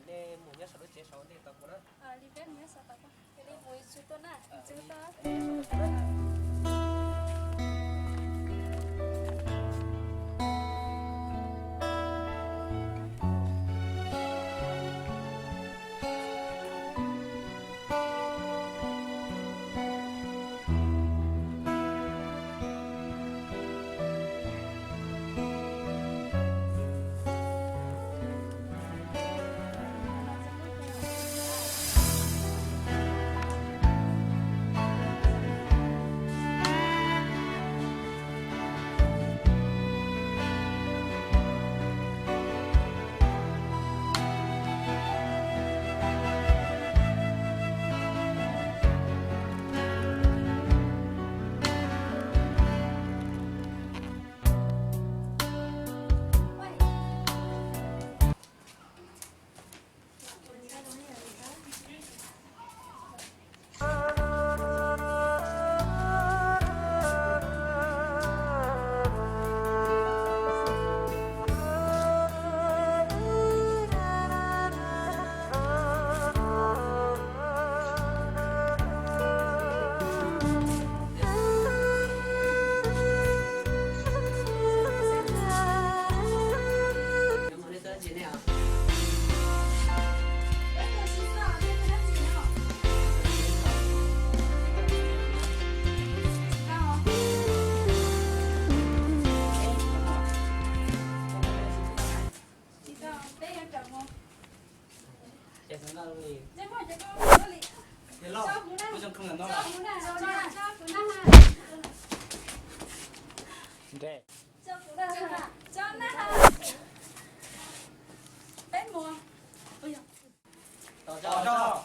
Nej mus nyob saum lub tsev saud ntej tos kuv na.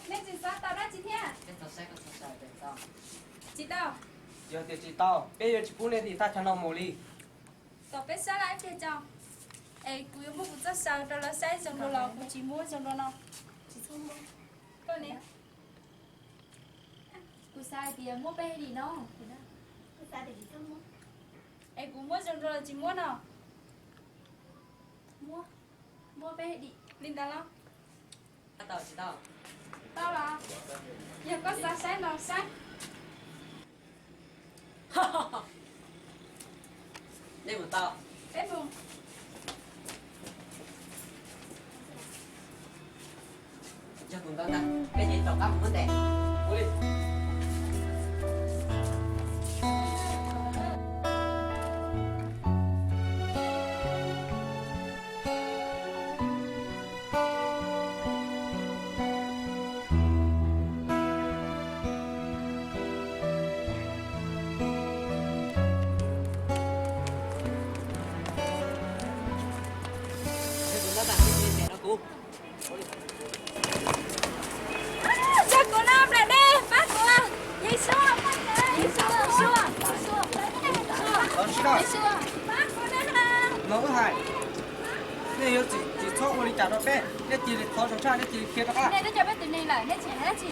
Nej tsis xav tau dab tsi thiab? Tsis tau. Yog tias tsis tau, peb yuav tsis pub nej dim thaj chaw no mus li. Kom peb saib laj ib pliag tso. Es kuv yuav muab kuv txoj saw rau lawv saib zoo dua los kuv tsis muab zoo dua no. Koj ne? Kuv xav hais tias muab peb dim no. Es kuv muab zoo dua los tsis muab no? Muab, muab peb dim li ntawd los? Tau los? Yog koj xav saib no saib. Nej mus tau. Peb mus. Yog tus ntawd ntag, peb ces rov qab mus muab tes. Ua li. Tso kuv no nplawm dej, pab kuv. Yeeb Suab, Yeeb Suab, Yeeb Suab, Yeeb Suab, pab kuv na. No wb hais, nej yuav tsis txhob ua li cas rau peb, nej cia li thov zoo tshaj, nej cia li khiav rov qab. Nej twb cov peb tus neeg lawm, nej tsis hais dab tsi.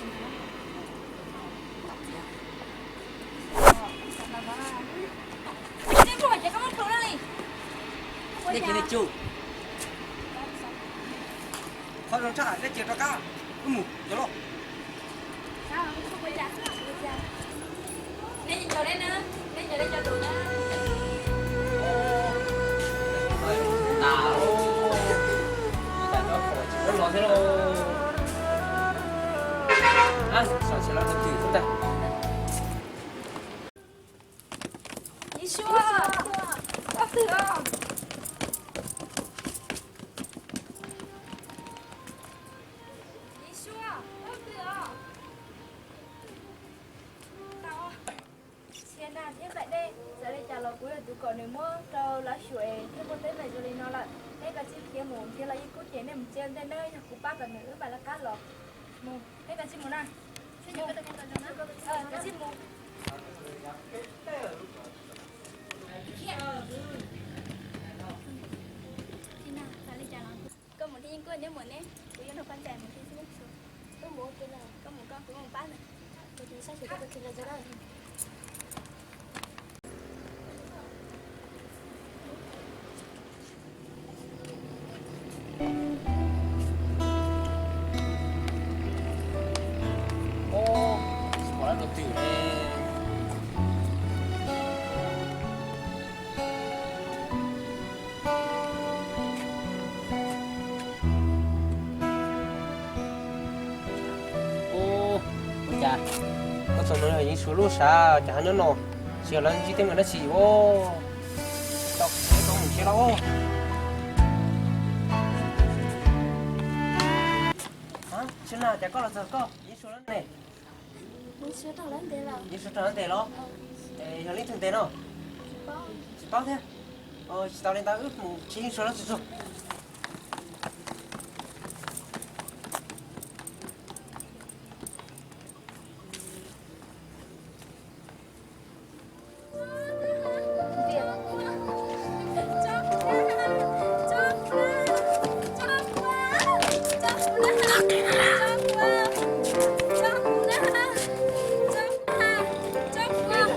Nej muaj hais tias koj muab plhu na li. Nej cia li cug. Thov zoo tshaj, nej cia rov qab, wb mus cov loj. Nej cov nej na, nej cov nej cov tus na. Los thiab lauj. Sam sim los twg ntag. Yeeb Suab, koj twg os? Yeeb Suab, koj twg os? Tau. Txhiab Nag thiab Nplaim Dej, txawm li cas los kuv yog tus kom nws muab rau lawv xyuas es thiaj muaj teeb meem zoo li no lawm. Neb kav tsij khiav mus, khiav los yeej kub ces nej mus tsev ntej nawb, yog kuv pab kom nws wb mam li qab los. Mus, neb kav tsij mus na. Kav tsij mus. Koj mus thiab yeej kuj neb mus ne, kuv yuav nrog koj ncaim mus thiab xwb. Koj mus, koj mus, kuv mus pab ntag. Kuv tus sab xyuas koj tus kheej los tso na. Txog no yog Yeeb Suav lub sav, cas hab nyob no, tsis yog lawv ntsib teeb meem dab tsi ua. Tau, tau mus tsev lawm. Tsis na, cas koj los txog koj Yeeb Suav lawm ne? Yeeb Suav rau lawv ntes los? Es yog leej twg ntes no? Tsis paub thiab. Tsis tau li ntawd, wb mus tsev Yeeb Suav lawm txog.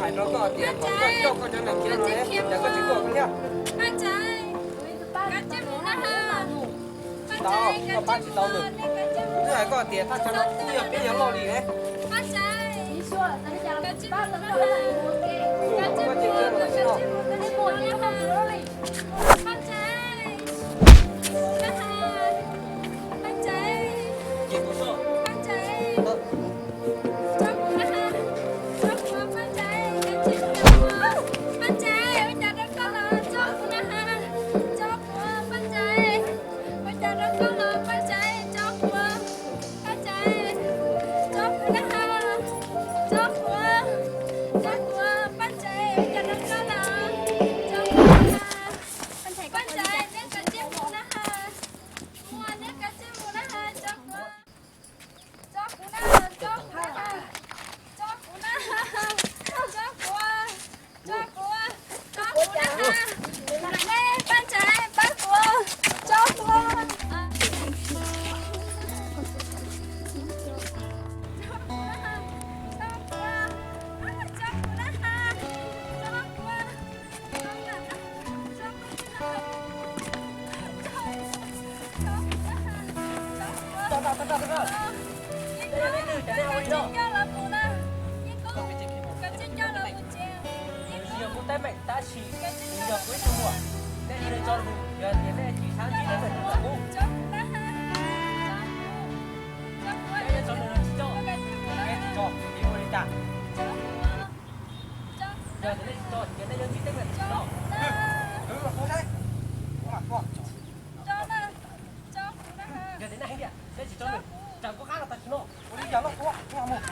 Hais rau koj tias kom koj coj koj cov neeg kiag no ne, cas koj tsis tuaj kuv thiab? Tsis tau, koj pab tsis tau nws. Twb hais koj tias thaj chaw no twb yog peb yuav loj li ne. Yog kuv teeb meem tab sis nws yog kuv ib tug muam, nej li tso nws, yog tias nej tsis xav ntsib teeb meem rau kuv, nej yuav tso nws los tsis tso, nej tsis tso ces ua li cas? Yog tias nej tsis tso ces nej yuav ntsib teeb meem no. Yog tias nej heev tiag, nej tsis tso nws, tsam kuv qab los tam sim no. Ua li cas los ua, ua mus.